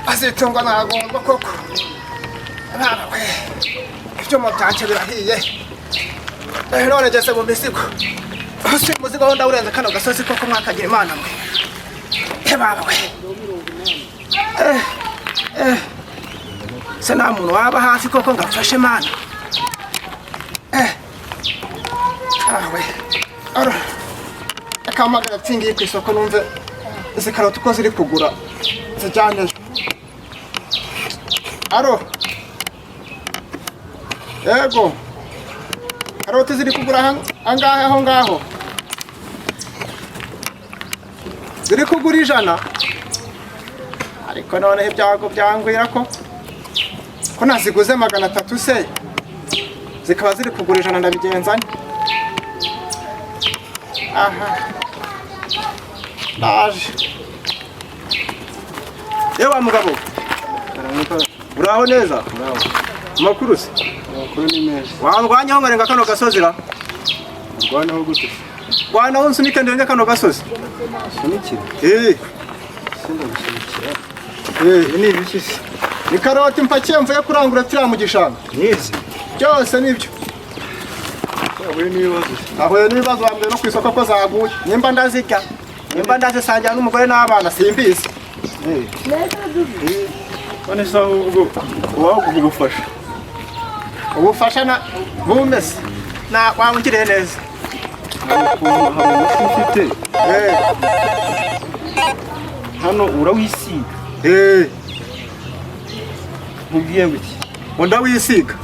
Azitungwa nagomba koko. Abana we, ibyuma byanje birahiye. None ngeze mu mizigo. Si umuzigo aho ndawurenze kano gasozi koko, mwakagira Imana mwe. Baba we, se nta muntu waba hafi koko ngo amfashe mana? Awe ara, reka mpamagara nsingiye ku isoko, numve izi karoti uko ziri kugura zijyaneyo. Aro, yego, karoti ziri kugura angahe aho ngaho? Ziri kugura 100. Ariko noneho ibyago byangwira ko naziguze 300, se zikaba ziri kugura 100, ndabigenza nte? Aha ndaje. Yewe wa mugabo, uraho neza? Amakuru se? Amakuru ni meza. Wandwanyaho nkarenga kano gasozi ra? Urwanaho gute? Rwanaho nsunike ndenge kano gasozi. Sunikira? Eh. Senda gusunikira. Eh. Ibi ni ibiki se? Ni karoti mpakiye mvuye kurangura turiya mu gishanga. Nizi. Byose nibyo. Wahuye n'ibibazo se? Ahuye n'ibibazo, bambwiye no ku isoko ko zaguye. Nimba ndazirya, nimba ndazisangira n'umugore n'abana, simbizi. Eh. None se ahubwo uwaguha ubufasha? Ubufasha na bumese na wangiriye neza. Hari ukuntu hari umuti mfite. Eh. Hano urawisiga. Eh. Nkubwiye ngo iki? Ngo ndawisiga.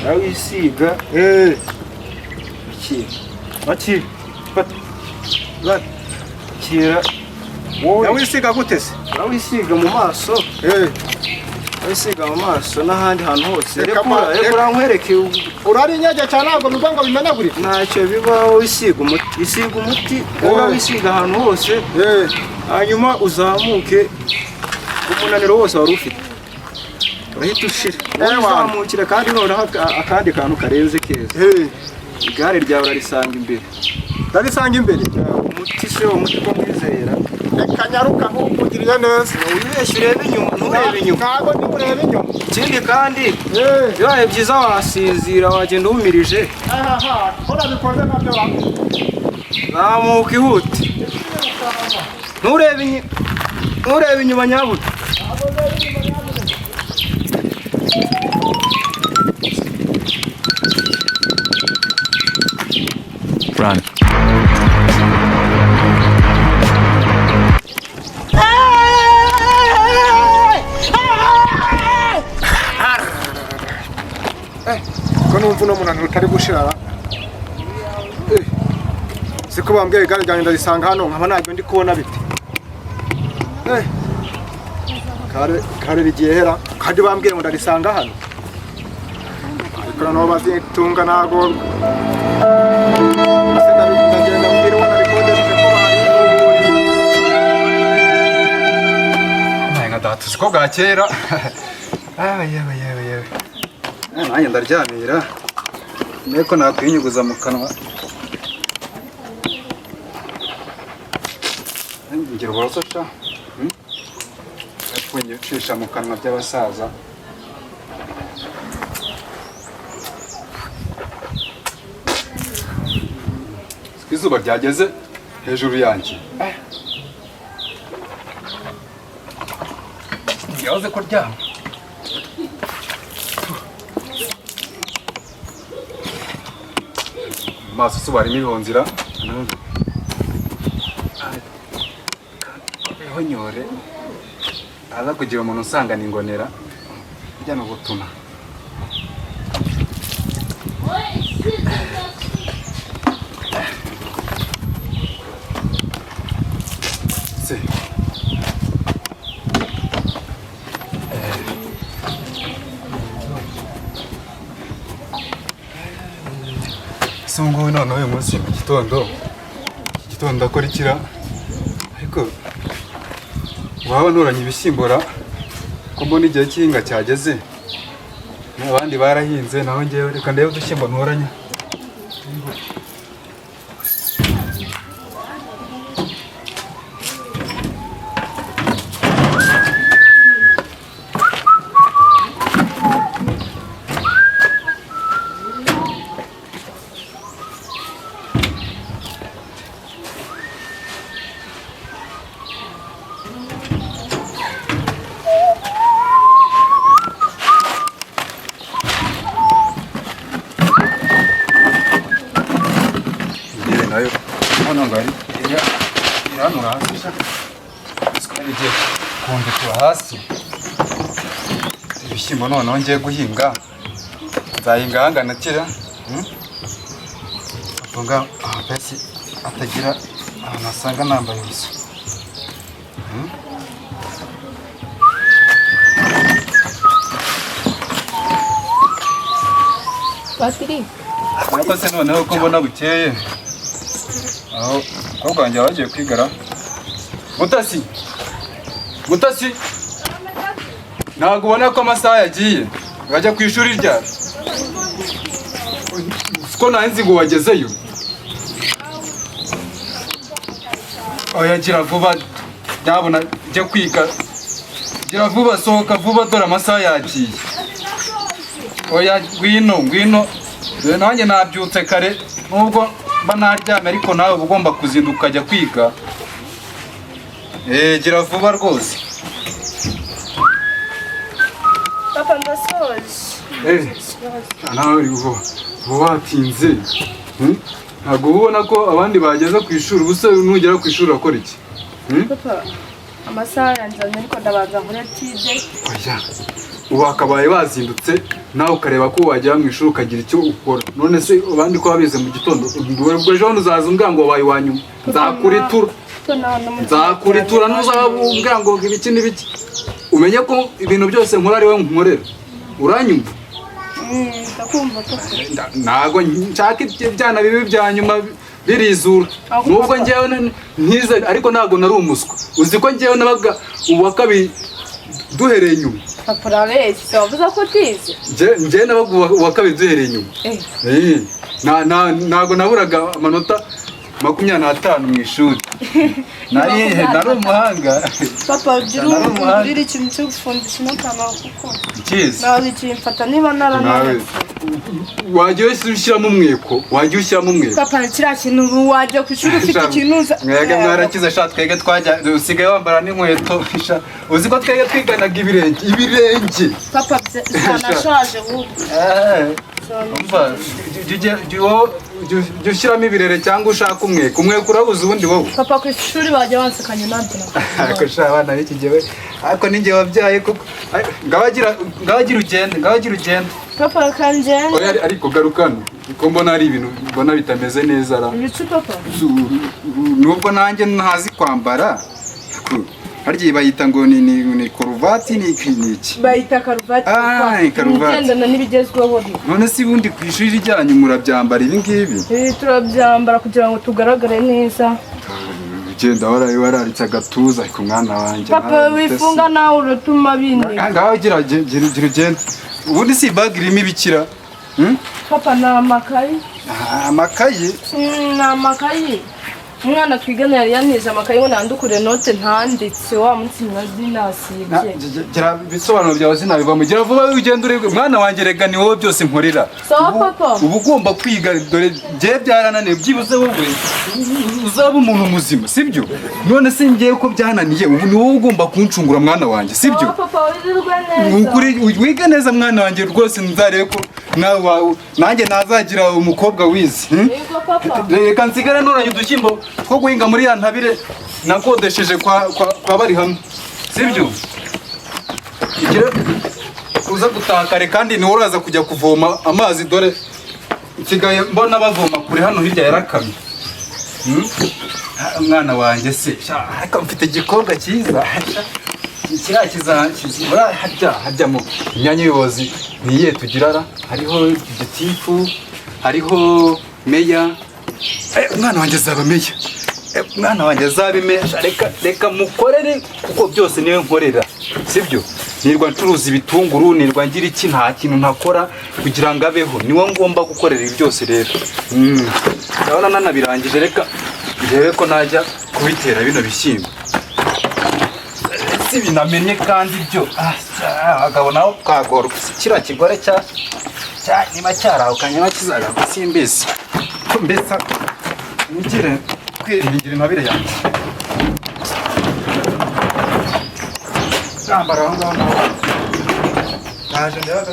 Urawisiga. Eh. Akira. Akira. Fata. Fata. Akira. Wowe Ndawisiga gute se? urawisiga mu maso. Eh. Urawisiga mu maso n'ahandi hantu hose. Reka Rekura, rekura nkwereke. Urari inyage cyane, ntabwo bigwa ngo bimenagurike. Ntacyo bibaho, wisiga umuti. Isiga umuti, Eh. urawisiga ahantu hose. Eh. Hanyuma uzamuke, umunaniro wose wari ufite urahita ushira. Eh, wana. Uzamukire kandi noneho akandi kantu karenze keza. Eh. Igare ryawe urarisanga imbere. Ndarisanga imbere. Umuti se, umuti ko mwizera. Reka nyaruka nk'ukugiriye neza. Wibeshye urebe inyuma, nturebe inyuma. Ntabwo ndi burebe inyuma. Ikindi kandi Eh. bibaye byiza wasinzira, wagenda uhumirije. Aha, ko nabikoze nabyo ra? Zamuka ihute. Nturebe inyuma, nturebe inyuma nyabuta. Run. Ko numva uno munaniro utari gushira ra? Eh, siko bambwiye igare ryanjye ndarisanga hano, nkaba ntabyo ndi kubona bite? Eh, kare kare rigiye hera kandi bambwiye ngo ndarisanga hano, ariko noneho bazitunga nagorwa. Ese ndagenda mbwira uwo narikodesheje ko bahari? Nka data, uzi ko bwa kera. Yewe yewe yewe yewe. Nanjye ndaryamira niko nakwinyuguza mu kanwa, Ngira uburoso sha. Ariko ngiye ucisha mu kanwa by'abasaza. Siko izuba ryageze hejuru yanjye. Yahoze ko ryama. Mu maso se harimo ibihonzira. Honyore aza kugira umuntu usangana ingonera bijya no gutuma. Se. Ese ubu ngubu noneho uyu munsi mu gitondo, iki gitondo ndakora ikira, ariko waba nturanye ibishyimbo ra, ko mbona igihe cy'ihinga cyageze, n'abandi barahinze, naho ngewe reka ndebe udushyimbo ntoranya. Intebe nayo hano ngo ari iranura hasi sha, isukari igiye kundekura hasi. Ibishyimbo noneho ngiye guhinga, nzahinga ahangana kira atunga amapesi atagira ahantu asanga nambaye ubusa. Patrick. Ariko se noneho ko mbona bukeye, aho umukobwa wanjye yaba agiye kwigara? Mutasi, Mutasi, ntabwo ubona ko amasaha yagiye? Bajya ku ishuri ryari? Ko nari nzi ngo wagezeyo. Oya, gira vuba, ndabona jya kwiga, gira vuba, sohoka vuba, dore amasaha yagiye. Oya, ngwino, ngwino. Dore nanjye nabyutse kare, nubwo mba naryamye, ariko nawe uba ugomba kuzinduka ukajya kwiga. Gira vuba rwose. Papa, ndasoje. Nawe uba watinze. Ntabwo uba ubona ko abandi bageze ku ishuri? Ubuse nugera ku ishuri urakora iki? Papa, amasaha yanjye, ariko ndabanza nkore tide. Oya, ubu wakabaye bazindutse, nawe ukareba ko wagera mu ishuri ukagira icyo ukora. None se abandi ko babize mu gitondo? Ubwo ejo bundi uzaza umbwira ngo wabaye uwa nyuma, nzakuritura, nzakuritura. Ntuzaba umbwira ngo ibiki n'ibiki. Umenye ko ibintu byose nkora ari wowe nkorera, uranyumva? Ndakumva, papa. Ntago nshaka ibyana bibi bya nyuma birizura. Ahubwo Nubwo papa. njyewe ntize, ariko ntabwo nari umuswa. Uzi ko njyewe nabaga uwa kabiri duhereye inyuma? Papa, urabeshya, wavuze ko utize. Njyewe nabaga uwa kabiri duhereye inyuma. Ntago naburaga amanota 25 mu ishuri. Nari umuhanga. Papa, ugira Nari umuhanga. ugurira ikintu cyo gufundisha n'akantu, kuko Ikizi nawe ikimfata niba nawe narananutse. Wajya ushyiramo umweko, wajya ushyiramo umweko. Papa, kiriya kintu ubu wajya ku ishuri ufite ikintu uza. Mwebwe mwarakize sha, twebwe twajya usigaye wambara n'inkweto sha. Uzi ko twebwe twiganaga ibirenge, ibirenge? Papa, byanashaje ubu. Umva, jya ushyiramo ibirere cyangwa ushaka umweko. Umweko urawuzi ubundi wowe? Papa, ku ishuri bajya bansekanye nabyo. Ariko sha, abana b'iki gihe we, ariko ninjye wabyaye koko. Ngabagira ugende, ngabagira ugende. Papa, kangende. Oya, ariko garuka hano, ko mbona hari ibintu mbona bitameze neza ra. Ibicu, papa? Nubwo nanjye ntazi kwambara, harya bayita ngo ni koruvati, ni iki ni iki? Bayita karuvati. Ah, Papa. ni karuvati. Ibigendana n'ibigezweho. None se ubundi ku ishuri ryanyu murabyambara ibi ngibi? Ibi turabyambara kugira ngo tugaragare neza. Ugenda waraye wararitse agatuza, ariko mwana wanjye Papa, nawe wifunga nawe, uratuma bindika. Ngaho gira ugende. Ubundi si bag irimo ibikira? Papa, ni amakayi. Ah, amakayi? Ni amakayi. Umwana twigana yari yanije amakayi ngo nandukure note ntanditse wa munsi nazi nasibye. Gira ibisobanuro byawe sinabivamo. Gira vuba ugende urebe mwana wanjye, rega ni wowe byose nkorera. Sawa, papa. Uba ugomba kwiga, dore njyewe byarananiye, byibuze wowe uzaba umuntu muzima, sibyo? None se njyewe ko byananiye, ubu ni wowe ugomba kuncungura mwana wanjye, sibyo? Sawa, papa, wirirwe neza. Ukuri wige neza mwana wanjye rwose, nzarebe ko nawe nanjye nazagira umukobwa wize, Yego, papa. Reka nsigare ntoranya udushyimbo two guhinga muri ya ntabire nakodesheje kwa bari hamwe, sibyo? Igire uza gutaha kare, kandi niwe uraza kujya kuvoma amazi, dore nsigaye mbona bavoma kure hano hirya yarakamye. Ah, mwana wanjye se sha, ariko mfite igikobwa cyiza kiriya kizabura harya mu myanya y'ubuyobozi niyihe tugira ra? Hariho gitifu, hariho Meya, umwana wanjye azaba meya. Umwana wanjye azaba meya. Reka reka mukorere, kuko byose niwe nkorera, sibyo? Nirwa ncuruza ibitunguru, nirwa ngira iki, nta kintu ntakora kugira ngo abeho. Niwe ngomba gukorera ibi byose rero. Ndabona nanabirangije, reka ndebe ko najya kubitera bino bishyimbo. Si binamenye kandi byo. Abagabo nabo twagorwa. Kiriya kigore cya niba cyarahukanye niba kizagaruka simbizi. Mbese nigire kwiringira intabire yanjye. Nambara aho ngaho naho. Naje ndeba.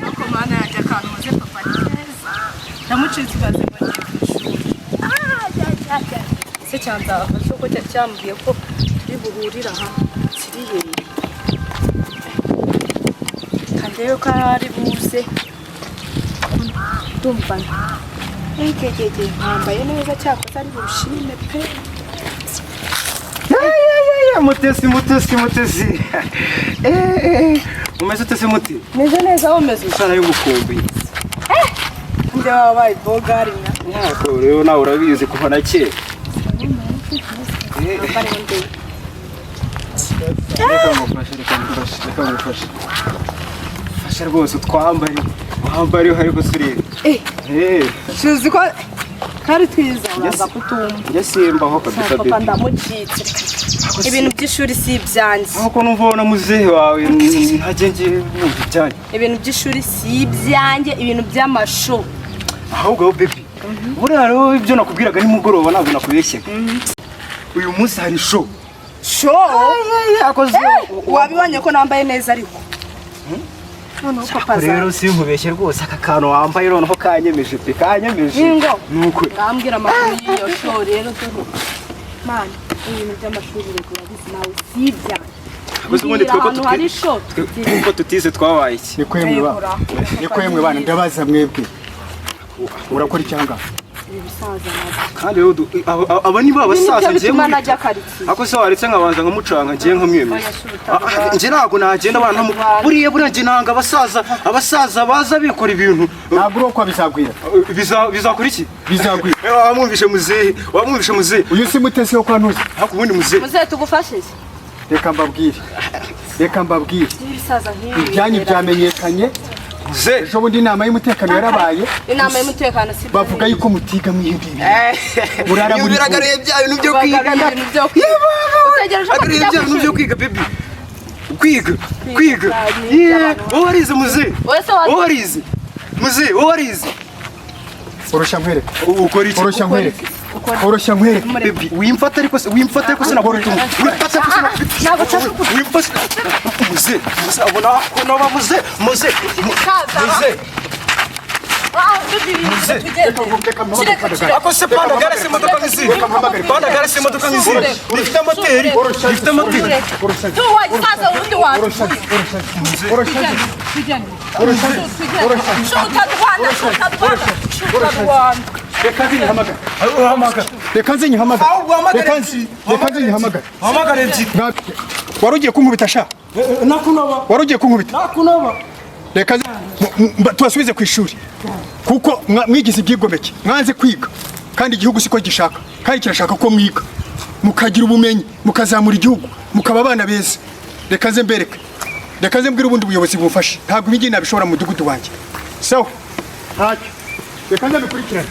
Ariko mana yanjye, akantu maze papa ni keza, ndamucitse ubaze ngo ngiye ku ishuri se cyanzafashe kuko cyari cyambwiye ko turi buhurire aha. Kiri hehe? Kandebe ko ari buze. Ndumva ntegegege nkambaye neza, cyakoze ari bushime pe. Mutesi, Mutesi, Mutesi. Umeze ute se, Muti? Meze neza, wowe umeze ute? Sana y'ubukumbi. Njye wabaye bogari mwa. Nyako rero nawe urabizi kuva na kera. Nambare ndebe. Reka ngufashe, reka ngufashe, reka ngufashe. Fasha rwose utwambare. Wambare ariko surebe. Tuzi ko kari twiza, uraza kutumva. Njye simbaho kabisa Papa baby. ndamucitse, ibintu by'ishuri si ibyanjye. Nkuko numva ubona muzehe wawe ntajye ngiye numva ibyanyu. Ibintu by'ishuri si ibyanjye, ibintu by'amashu. Ahubwo wowe baby, buriya rero ibyo nakubwiraga nimugoroba ntabwo nakubeshyaga. Uyu munsi hari show. Show? Yakoze. Wabibonye ko nambaye neza, ariko noneho papa Rero sinkubeshye rwose, aka kantu wambaye noneho kanyemeje pe, kanyemeje. Ningo. Ni ukuri. Ngambwira amakuru y'iyo show rero. Dore mani, ibintu by'amashuri rego urabizi nawe si ibyanjye. Gusa ubundi Mbwira twe ko ahantu hari show. Ko tutize twabaye iki? Niko yemwe ba, niko yemwe bana, ndabaza mwebwe, urakora icyanga? Ibi bisaza nabyo. Kandi rero aba ni ba Ibi nibyo basaza ngiye bituma muri najya karitsiye. Ako se waretse nkabanza nkamucanga ngiye nkamwemeza? Oya, shuri utabibana. Njye ntabwo nagenda abana buriya njye nanga abasaza, abasaza baza bikora ibintu. Ntabwo urokwa, bizagwira. Bizakora iki? Bizagwira. Wamwumvishe muzehe, wamwumvishe muzehe. Uyu si Mutesi wo kwa Ntuzi? Ariko ubundi muzehe. Muzehe, tugufashe iki? Reka mbabwire, reka mbabwire. Ibisaza nk'ibi. Ibyanyu byamenyekanye. Muzehe. Ejo bundi inama y'umutekano yarabaye. Inama y'umutekano si Bavuga yuko mutiga mwihindura ibintu, murara muri Biragaruye bya bintu byo kwiga. Bagaruye ibintu byo kwiga. Utegereje ko Agaruye tujya bya ku bintu byo ishuri? kwiga baby, kwiga, kwiga. Cyane, Yeah, abantu. wowe warize muzehe? Wowe se warize? Wowe warize muzehe? Wowe warize? Oroshya nkwereke. Ukora iki? Oroshya nkwereke. Ukora. Oroshya nkwereke. Baby, wimfata ariko se, wimfata ariko se nakubita, wimfata ariko se nakubita. Ntabwo nshaka Wimfata muzehe, muzehe abona ko naba muzehe, muzehe, muzehe. Ah, baby, tugende. Kireka, kireka. Ako se panda gare se imodoka nk'izi, panda gare se imodoka nk'izi rifite moteri, rifite moteri. Tu wagisaza ubundi watuye. Tugende, tugende. Tugende. Shuta Rwanda, shuta Rwanda, shuta Rwanda. Reka nze nyihamagare. Uhamagara. Reka nze nyihamagare. Ahubwo uhamagare Reka nze, reka nze nyihamagare. Uhamagare ebyiri. Wari ugiye kunkubita sha? Nakunoba. Wari ugiye kunkubita? Nakunoba. Reka tubasubize ku ishuri, kuko mwigize ibyigomeke, mwanze kwiga, kandi igihugu siko gishaka, kandi kirashaka ko mwiga mukagira ubumenyi, mukazamura igihugu, mukaba abana beza. Reka nze mbereke, reka nze mbwire ubundi buyobozi bufashe. Ntabwo ibingibi nabishobora mu mudugudu wanjye. Sawa, ntacyo, reka nze mbikurikirane.